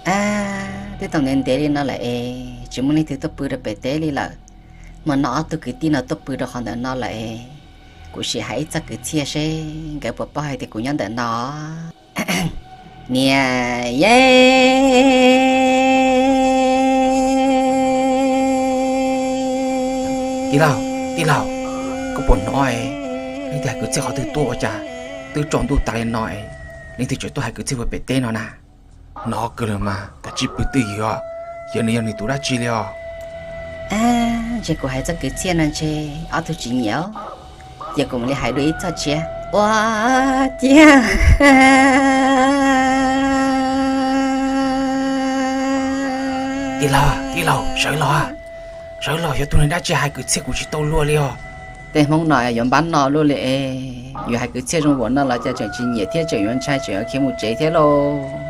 Ab, twb tau ntev ntev li no lawm es tsis muaj leej twg tuaj pw rau pem teb li lawm. Hmo no ob tug kwv tij no tuaj pw rau qhov ntawm no lawm es kuv sim hais ib txoj kwv txhiaj seb nkawd puas paub hais tias kuv nyob ntawm no. Niam yej. Tij laug, tij laug, koj puas hnov leej twg hais kwv txhiaj qhov twg tuaj ua cas twb tsaus ntuj tas li no es leej twg tseem tuaj hais kwv txhiaj puag pem teb no na? Hnov kawg lawm mas, kav tsij pw twj ywm os, yog nws yog nws tus dab tsi li os. Ntshe kuv hais txoj kwv txhiaj no ntshe ob tug tsis nyiam os, ces kuv mam li hais dua ib txoj tshiab. Ua ciav. Tij laug, tij laug, sawv los, sawv los, yog tus neeg dab tsi hais kwv txhiaj kuv tsis tau luag li os. Tej Hmoob no yuav npab no luaj li es, yuav hais kwv txhiaj zoo npaum no los cas tseem tsis nyiam thiab tseem yuav ntshai tseem yuav khiav mus tsev thiab lauj.